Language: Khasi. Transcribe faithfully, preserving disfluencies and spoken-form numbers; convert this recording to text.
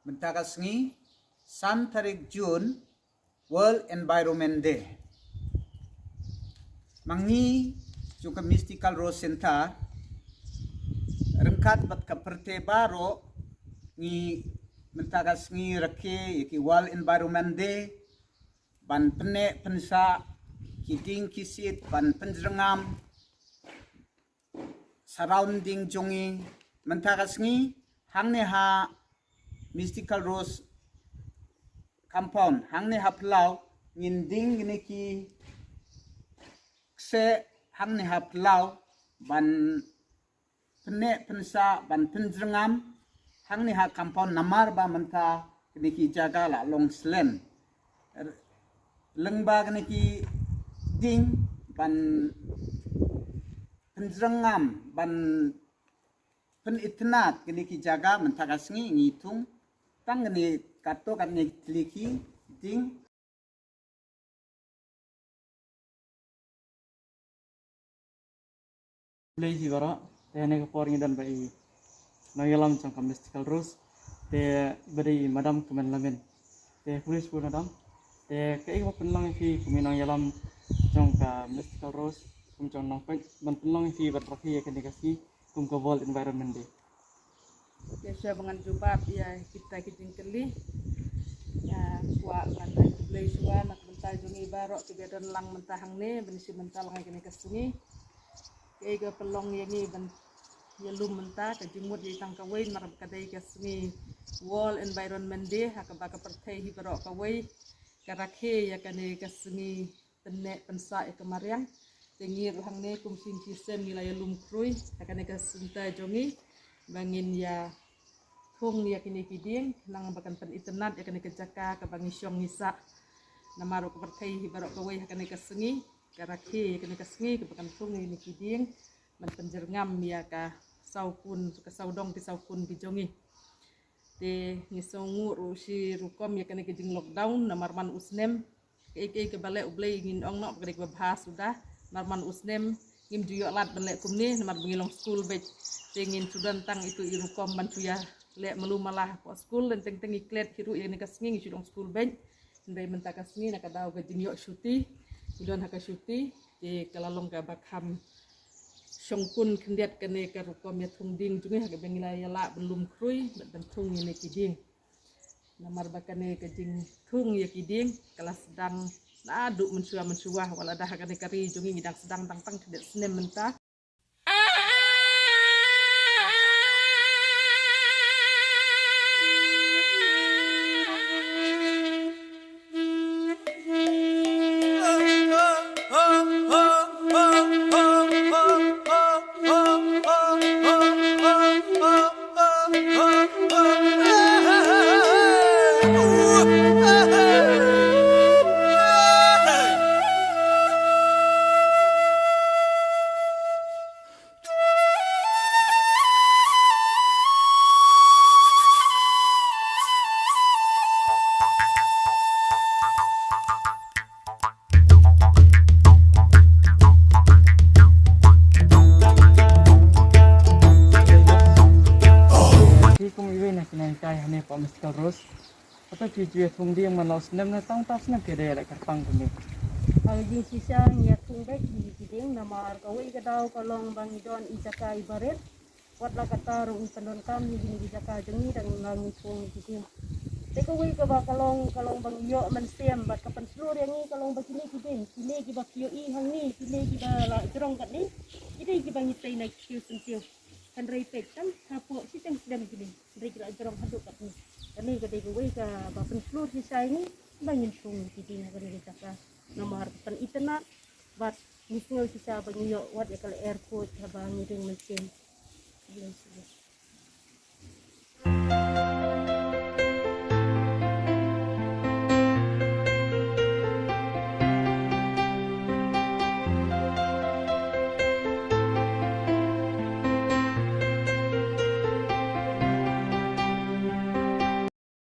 Mynta ka sngi, san tarik June, World Environment Day. Ma ngi jong ka Mystical Rose Center, ryngkat bad ka pyrthei baroh, ngi mynta ka sngi rakhe ïa ki World Environment Day, ban pynneh pynsah ki dieng ki siej, ban pynjyrngam surrounding jong ngi. Mynta ka sngi, hangne ha Mystical Rose Compound, hangne ha phyllaw, ngin dieng kine ki kseh hangne ha phyllaw, ban pynneh pynsah, ban pynjyrngam hangne ha compound, namar ba mynta kine ki jaka la long slem. Lyngba kine ki dieng ban pynjyrngam, ban pynitynnad kine ki jaka, mynta ka sngi ngi thung tang kine, katto katne tylli ki dieng. Khublei hi baroh. Te ha kane ka por ngi don bad i nongïalam jong ka Mystical Rose, te ba dei i Madam Kmen Lamin. Te khublei shibun Madam. Te kaei kaba pynlong ïa phi kum i nongïalam jong ka Mystical Rose, kum jong nongpeit, ban pynlong ïa phi ban rakhe ïa kane ka sngi kum ka World Environment Day? Te shuwa ba ngan jubab ïa kita ki jingkylli, nga kwah ban ai khublei shuwa na ka bynta jong ngi baroh kiba don lang mynta hangne ban ïashim bynta lang ïa kane ka sngi. Kaei ka pynlong ïa ngi ban ïalum mynta, ka jingmut ïa i tang kawei, namar ba ka dei ka sngi World Environment Day, ha kaba ka pyrthei hi baroh kawei ka rakhe ïa kane ka sngi pynneh pynsah ïa ka mariang. Te ngi ruh hangne kum shi sien ngi la ïalum khrui ha kane ka center jong ngi ba ngin ïa thung ïa kine ki dieng, khnang ba kan pynitynnad ïa kane ka jaka kaba ngi shong ngi sah. Namar ba ka pyrthei hi baroh kawei ha kane ka sngi ka rakhe ïa kane ka sngi kaba kan thung ïa kine ki dieng ban pynjyrngam ïa ka sawkun, ka sawdong ki sawkun ki jong ngi. Te ngi sngewnguh ruh shi rukom ïa kane ka jing lockdown namar man u snem. Kaei kaei kaba leh U Blei ngin ong noh ba ka dei kaba bha suda. Namar man u snem ngim ju ïoh lad ban leh kumne namar ba ngi long skul beit. Te ngin shu don tang itu i rukom ban shu ïaleh malu mala hapoh skul, lane teng teng ngi klet hi ruh ïa kane ka sngi ngi shu long skul beit. Hynrei mynta ka sngi na ka daw ka jingïoh shuti, ngi don ha ka shuti, te ka la long kaba kham shongkun khyndiat kane ka rukom ïa thung dieng jong ngi ha kaba ngi la ïa lah ban lum khrui bad ban thung ïa kine ki dieng. Namar ba kane ka jingthung ïa ki dieng ka la sdang naduh mynshuwa mynshuwa, wat la da ha kane ka ri jong ngi ngi dang sdang tang tang khyndiat snem mynta. Phi kum iwei na ki nonghikai hangne hapoh Mystical Rose. Hato phi ju ïa thung dieng man la u snem ne tang uta u snem phi dei ïa leh kyrpang kumne? Ka jingshisha ngi ïa thung beit ïa ki dieng namar kawei ka daw ka long ba ngi don i jaka iba rit. Wat la katta ruh ngi pyndonkam ïa kine ki jaka jong ngi dang la ngi thung ïa ki dieng. Te kawei kaba ka long, ka long ba ngi ïoh mynsiem bad ka pynshlur ïa ngi ka long ba kine ki dieng, kine kiba phi ïohi hangne, kine kiba la jrong katne, ki dei kiba ngi tei na ki kiew syntiew. Hynrei peit tang hapoh shiteng snem kine, hynrei ki la jrong haduh katne. Kane ka dei kawei kaba pynshlur shisha ïa ngi ba ngin thung ïa ki dieng ha kane ka jaka. Namar ka pynitynnad bad ngi sngew shisha ba ngi ïoh wat ïa ka lyer khuid haba ngi ring mynsiem.